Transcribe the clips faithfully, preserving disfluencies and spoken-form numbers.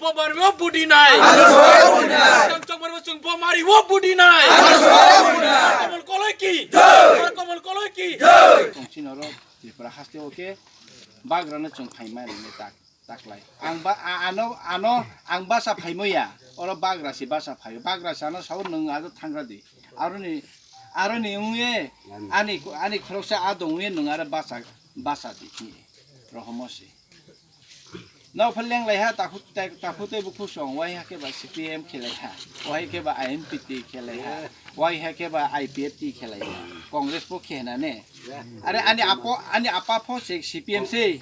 Chongmari o budi nai. Chongmari o chwng bomari o budi nai. Komol koloi ki. Komol koloi ki. Tongsi norok Tripura haste o khe bagrano chwng phaima rinai tak, taklai. Ang ba, a-, ano, ano ang basa phaimo ya. Oro bagra si basa phaio. Bagra si ano sao nwng ado thangra di. Aroni, aroni wngwi ani, ani khoroksa a dongwi nwng aro basa, basa di. Rohomo si. Nokphar lenglaiha, takhuk, takhuk tei bukhuk song, waiha khe ba C P M khelaiha, waiha khe ba I M P T khelaiha, waiha khe ba I P F T khelaiha, Congress bo khe hwnane. Are ani apo, ani apa pho se C P M se.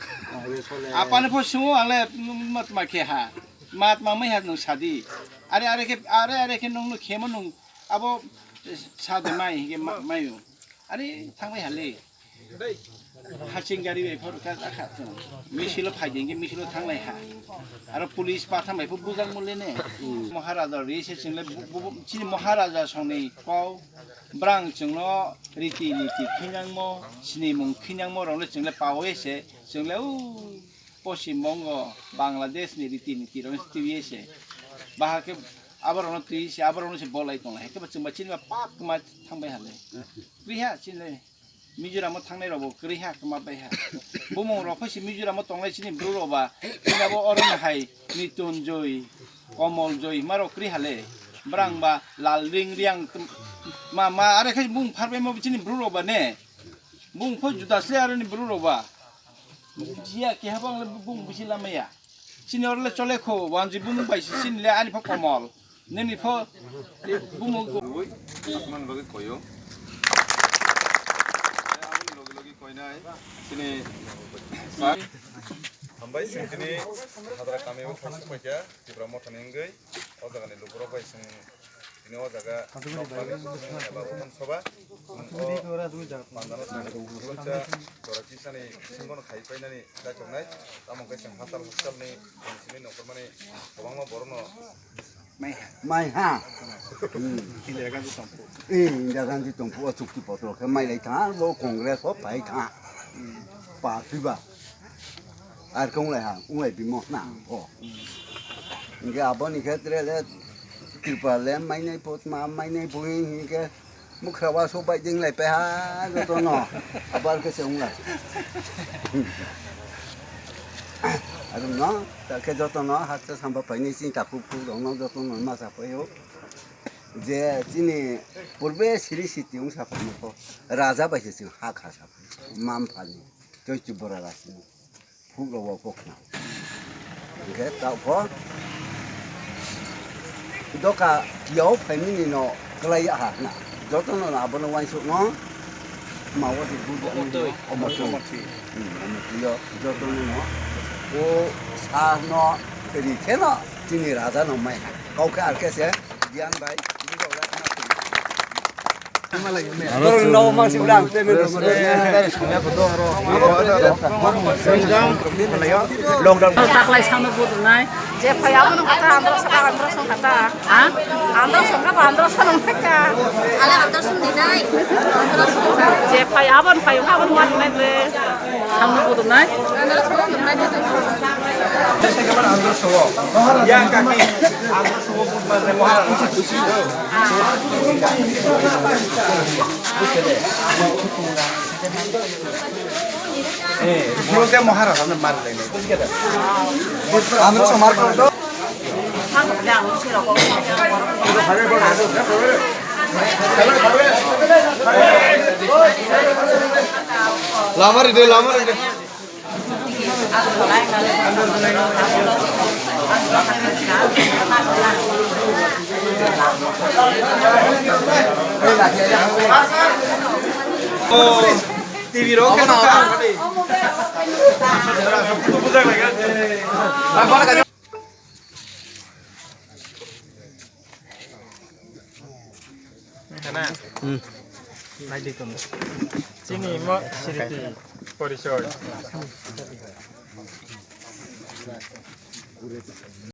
Apa ni pho sumo ale matma khe ha. Matma mai ha nung sadi. Are, are khe, are, are khe nung, nung khemo nung abo sadi mai, hingke ma-, mayo. Are thangbai hale. Haching gari bai phor ka, ka, ka. Misilo phai dingke misilo thanglai ha. Aro police pa thanglai pho bujang mole ne. Maharaja ri se chingle bu-, bu-, bu-, chini Maharaja songni kau brang chingno riti niti khinangmo, sinimung khinangmo rong le chingle pawe se, chingle u Poschim Bongo, Bangladesh ni riti niti rong twi se. Bahake aborokno twi se, aborokno se bolai tonglai. Hake ba chwngba chini ba pap kma thangbai hale. Kriha chini Mizoram o thangnai rok bo kwrwi ha, kwma bai ha. Bumung rok phai se Mizoram o tongnai chini bru rok ba, chini abo oro no hai Nitunjoi, Komol Joi, ma rok kwrwi ha le. Brang ba Lal Ring Riang tm-, ma, ma, are khai bung phar bai ma chini bru rok ba ne. Bung phai juda se are ni bru rok ba. Jia ke ha bang le bung bisi lama ya. Chini oro le chole kho, wanji bumung bai si chini le ani pho Komol. Nini pho, eh, bumung ko. Ui, asman logi koyo. Aboni logi logi koinai. Chini sa. Hambai sing chini hadra kami o thang paikya, Tipra Motha ni wngwi. O jaga ni lukurok bai sing Tini o jaga nokbar ni simi eba buthang soba, o pandano simi rungkha jora tisani bisingo no khai painani daichoknai, tamo khe chwng hachal hachal ni simi nongkhormani kwbangma borokno mai ha. Mai ha. Hmm. Indira Gandhi tongphu. Eh, Indira Gandhi tongphu o chukti potro khe mai lai tha, bo Congress o pai tha. Hmm. Party ba. Ar khe wng lai ha, wng lai bimo na, o. Hingke aboni khe tere le Tripura le mainai po, ma mainai po hing, hingke mukra wa so bai ding lai pe ha, joto no. Abar khe se wng lai. Aro no, ta khe joto no, hakcha samba painai chini takhuk khuk rok no joto no ma sa pai o. Je chini purbe siri siti wng sa pai mo ko, raja bai se chwng ha kha sa pai, mam phani, choi chubora rasini. Phuk rok bo phuk khna. Hingke taoh pho doka kiyao phaimani no kwlai ya ha hna. Joto no abono uansuk no ma o se buja ni omotwi. Omotwi. Hmm, omotwi yo joto no no o sa no ri khe no chini raja no mai ha. Kau khe ar khe se Diyan bai. Taklai samno budunai. Je phai abono kata andro saka andro song kata. Ha? Andro song kata andro song kata. Ale andro song dinai. Je phai abon phai abon wan nai bre. Samno budunai. Andro song dinai. Yang kaki. Bro, te Maharaj, amne mar le. Amne so mar karo to. Lama ri de, lama ri de. T V rok khe no. Kana? Hmm. Nai di kono. Chini mo siriti porisoy.